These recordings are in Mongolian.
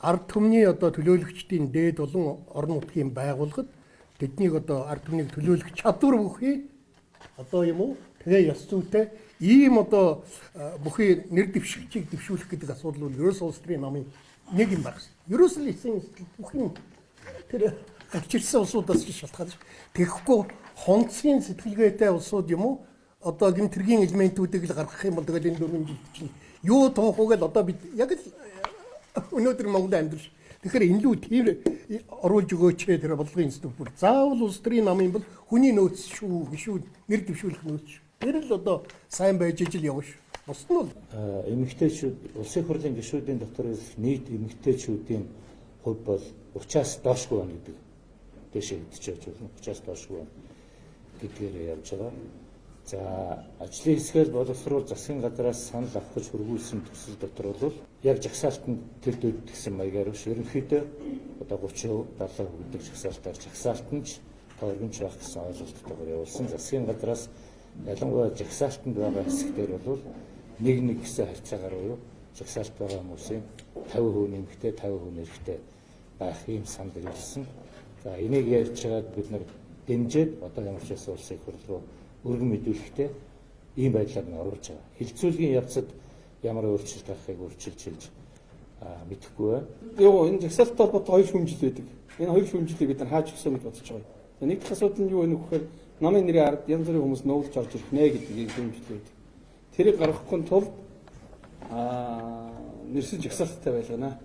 Ард түмний одоо төлөөлөгчдийн дээд болон орон нутгийн байгууллагад тэднийг одоо ард түмнийг төлөөлөх чадвар бүхий одоо юм уу тэгээ ёс зүйтэй ийм одоо бүхий нэр дэвшигчийг дэвшүүлэх гэдэг асуудал бол ерөөсөө улс төрийн намын нэг юм байна. Ерөөсөө л эцсийн бүх юм тэр гарч ирсэн улсуудаас шалтгаалж тэгэхгүй хонцгийн сэтгэлгээтэй улсууд юм уу одоо гэмтэргийн элементүүдийг л гаргах юм бол тэгэл энэ 4 жилд чинь юу туух вэ гэл одоо бид яг л өнөөдөр Монголд амьдрал. Тэгэхээр энэ лүү тийм оруулж өгөөч тэр бодлогын институт бүр заавал улс төрийн намын бол хүний нөөц шүү гişүү нэр дэвшүүлэх нөөц шүү. Тэр л одоо сайн байж ижил явна шүү. Бус нь бол эмэгтэйчүүд улсын хурлын гишүүдийн дотор нийт эмэгтэйчүүдийн хувь бол 30-аас доошгүй байна гэдэг дэшээ хэдчээж болно. 30-аас доошгүй байна гэдгээр явж байгаа. За ажлын хэсгээр боловсруул засгийн газраас санал авах гэж хөргүүлсэн төсөл дотор бол яг жагсаалтанд тэр дөд гэсэн маягаар биш ерөнхийдөө одоо 30%, 70% гэдэг жагсаалтаар жагсаалтанд ч тойргонч байх гэсэн ойлголттойгоор явуулсан. Засгийн газраас ялангуяа жагсаалтанд байгаа хэсэгтэр бол 1-1 гэсэн харьцаагаар буюу жагсаалт байгаа хүмүүсийн 50% нэмэгтэй 50% эрэгтэй байх ийм санал ирсэн. За энийг ярьж байгаад бид нар дэмжиж одоо ямар ч байсан улсын хурл руу өргөн мэдүүлэхдээ ийм байдлаар нь оруулж байгаа. Хилцүүлгийн явцад ямар өөрчлөлт гарахыг өөрчилж хэлж мэдэхгүй байна. Юу энэ жагсаалттай холбоотой хоёр шүүмжил байдаг. Энэ хоёр шүүмжлийг бид нар хааж өгсөн гэж бодож байгаа. Нэг дахь асуудал нь юу вэ гэхээр намын нэрийн ард янз бүрийн хүмүүс нуулж орж ирэх нэ гэдэг ийм шүүмжил байдаг. Тэрийг гаргахгүй тулд нэрсэн жагсаалттай байлгана.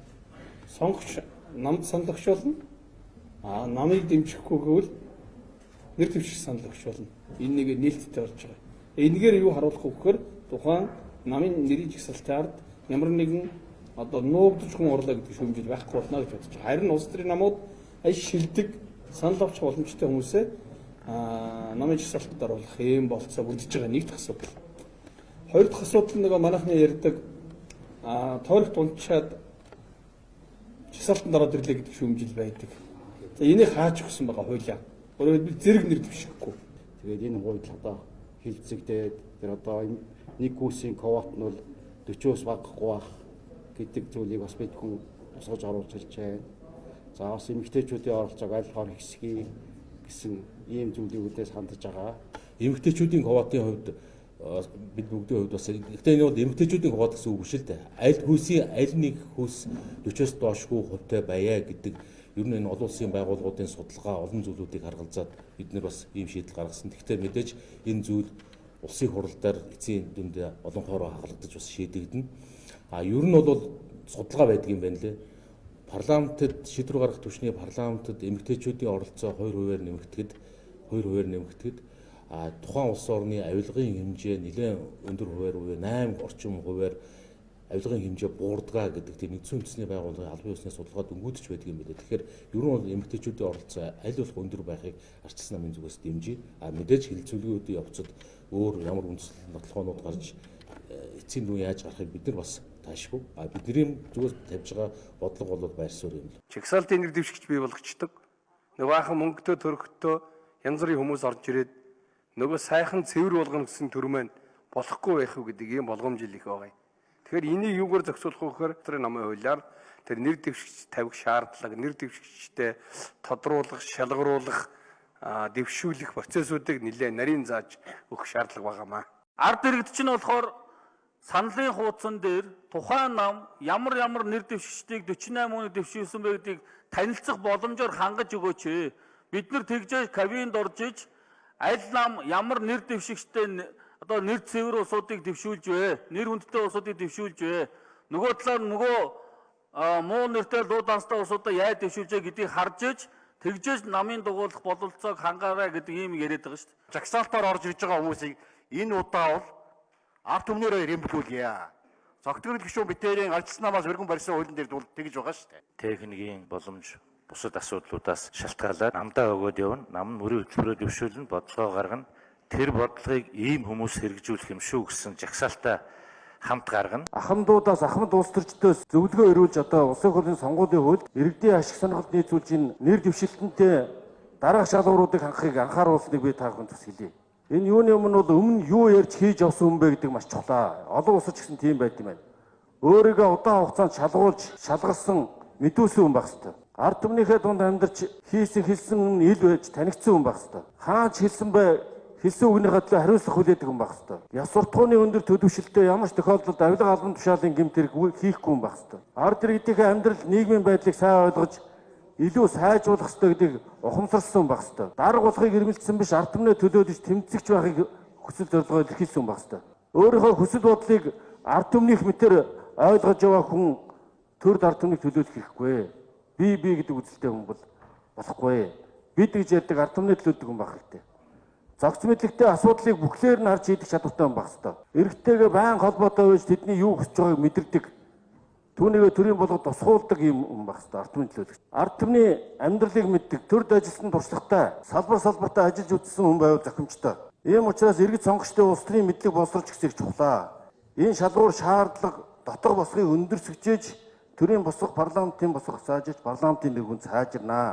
Сонгогч намд санал өгч болно. Намыг дэмжихгүй гэвэл нэр дэвших санал өгч болно. Энэ нэг нээлттэй болж байгаа. Энэгээр юу харуулах вэ гэхээр тухайн намын нэрийн жагсаалтын ард ямар нэгэн одоо нуугдж хүн орлоо гэдэг шүүмжил байхгүй болно гэж бодож байгаа. Харин улс төрийн намууд аль шилдэг санал авчих боломжтой хүмүүсээ намын жагсаалтанд оруулах ийм болцоо бүрдэж байгаа нэг дахь асуудал. Хоёр дахь асуудал нөгөө манайхны ярьдаг тойрогт унчаад жагсаалтанд ороод ирлээ гэдэг шүүмжил байдаг. За энийг хааж өгсөн байгаа хуулиа. Өөрөөр хэлбэл зэрэг нэр дэвшихгүй. Тэгээд энэ хууль одоо хилцэгдээд тэр одоо нэг курсын квот нь бол 40-оос багахгүй байх гэдэг зүйлийг бас бид хүн тусгаж оруулж ирж байна. За бас эмэгтэйчүүдийн оролцоог аль болохоор хэсгий гэсэн ийм зүйлүүдээс хандаж байгаа. Эмэгтэйчүүдийн квотын хувьд бид бүгдийн хувьд бас гэхдээ энэ бол эмэгтэйчүүдийн квот гэсэн үг биш л дээ. Аль хүйсийн аль нэг хүйс 40-оос доошгүй хувьтай байя гэдэг ер нь энэ олон улсын байгууллагуудын судалгаа олон зүйлүүдийг харгалзаад бид нар бас ийм шийдэл гаргасан. Гэхдээ мэдээж энэ зүйл улсын хурал дээр эцсийн дүнд олон хоороо хагалгадаж бас шийдэгдэнэ. А ер нь бол судалгаа байдаг юм байна лээ. Парламентэд шийдвэр гаргах түвшний парламентэд эмэгтэйчүүдийн оролцоо 2% нэмэгдэхэд 2% нэмэгдэхэд а тухайн улс орны авилгын хэмжээ нэлээд өндөр хувиар буюу 8 орчим хувиар авилгын хэмжээ буурдгаа гэдэг тийм нэгдсэн үндэсний байгууллагын албан ёсны судалгаа дүнгуудч байдаг юм билээ. Тэгэхээр ер нь бол эмэгтэйчүүдийн оролцоо аль болох өндөр байхыг арчилсан намын зүгээс дэмжиж, а мэдээж хэлэлцүүлгийн явцад өөр ямар үндэслэл нотлохоонууд гарч эцсийн дүн яаж гарахыг бид нар бас таашгүй. А бидний зүгээс тавьж байгаа бодлого бол байр суурь юм л. Жагсаалтын нэр дэвшигч бий болгочдөг. Нөгөө ахын мөнгөтэй төрөгтөө янз бүрийн хүмүүс орж ирээд нөгөө сайхан цэвэр болгоно гэсэн төр маань болохгүй байх уу гэдэг ийм болгоомжил их байгаа юм. Тэгэхээр энийг юугаар зохицуулах вэ гэхээр тэр намын хуулиар тэр нэр дэвшигч тавих шаардлага, нэр дэвшигчтэй тодруулах, шалгаруулах, дэвшүүлэх процессуудыг нэлээд нарийн зааж өгөх шаардлага байгаамаа. Ард иргэд чинь болохоор саналын хуудсан дээр тухайн нам ямар ямар нэр дэвшигчдийг 48 хүнийг дэвшүүлсэн бэ гэдгийг танилцах боломжоор хангаж өгөөч. Бид нар тэгжээ кабинд орж иж аль нам ямар нэр дэвшигчтэй одоо нэр цэвэр улсуудыг дэвшүүлж вэ? Нэр хүндтэй улсуудыг дэвшүүлж вэ? Нөгөө талаар нөгөө муу нэртэй луу данстай улсуудаа яаж дэвшүүлж вэ гэдгийг харж иж тэгжээж намын дугуулах бололцоог хангаарай гэдэг ийм яриад байгаа шүү дээ. Жагсаалтаар орж ирж байгаа хүмүүсийг энэ удаа бол ард түмнээрээ рэмблүүлье. Цогтгөрөл гишүүн битэрийн арчилсан намаас өргөн барьсан хуулийн дээр тэгж байгаа шүү дээ. Техникийн боломж бусад асуудлуудаас шалтгаалаад намдаа өгөөд явна. Нам нь мөрийн хөтөлбөрөөр дэвшүүлнэ, бодлогоо гаргана. Тэр бодлогыг ийм хүмүүс хэрэгжүүлэх юм шүү гэсэн жагсаалтаа хамт гаргана. Ахмадуудаас ахмад улс төрчдөөс зөвлөгөө ирүүлж одоо улсын хурлын сонгуулийн хуульд иргэдийн ашиг сонирхолд нийцүүлж энэ нэр дэвшилтэнтэй дараах шалгууруудыг хангахыг анхааруулсныг би та бүхэнд бас хэлье. Энэ юуны өмнө бол өмнө юу ярьж хийж явсан хүн бэ гэдэг маш чухлаа. Олон улсад ч гэсэн тийм байд юм байна. Өөрийгөө удаан хугацаанд шалгуулж шалгарсан Мэдүүлсэн хүн байх ёстой. Ард түмнийхээ дунд амьдарч хийсэн хэлсэн нь ил байж танигдсан хүн байх ёстой. Хаач хэлсэн бай хэлсэн үгнийхээ төлөө хариуцлага хүлээдэг хүн байх ёстой. Яс суртахууны өндөр төлөвшөлтөй ямар ч тохиолдолд авилга албан тушаалын гэмт хэрэг хийхгүй хүн байх ёстой. Ард иргэдийнхээ амьдрал нийгмийн байдлыг сайн ойлгож илүү сайжруулах ёстой гэдгийг ухамсарсан хүн байх ёстой. Дарга болохыг эрмэлзсэн биш ард түмнээ төлөөлөж тэмцэгч байхыг хүсэл зорилгоо илэрхийлсэн хүн байх ёстой. Өөрийнхөө хүсэл бодлыг ард түмнийх мэтэр ойлгож яваа хүн төрд ард түмнийг төлөөлөх хэрэггүй. Би би гэдэг үзэлтэй хүн бол болохгүй. Бид гэж ярьдаг ард түмний төлөөлдөг хүн байх хэрэгтэй. Зохиц мэдлэгтэй асуудлыг бүхлээр нь харж шийдэх чадвартай хүн байх ёстой. Иргэдтэйгээ байн холбоотой байж тэдний юу хүсэж байгааг мэдэрдэг. Түүнийгээ төрийн болгоод тусгуулдаг юм хүн байх ёстой ард түмний төлөөлөгч. Ард түмний амьдралыг мэддэг, төрд ажилласан туршлагатай, салбар салбартаа ажиллаж үзсэн хүн байвал зохимжтой. Ийм учраас иргэд сонгогчдын улс төрийн мэдлэг боловсруулж гисэх чухлаа. Энэ шалгуур шаардлага дотор босгыг өндөрсгөжээж төрийн босго парламентын босго цаажиж парламентын нэг хүн цаажирнаа.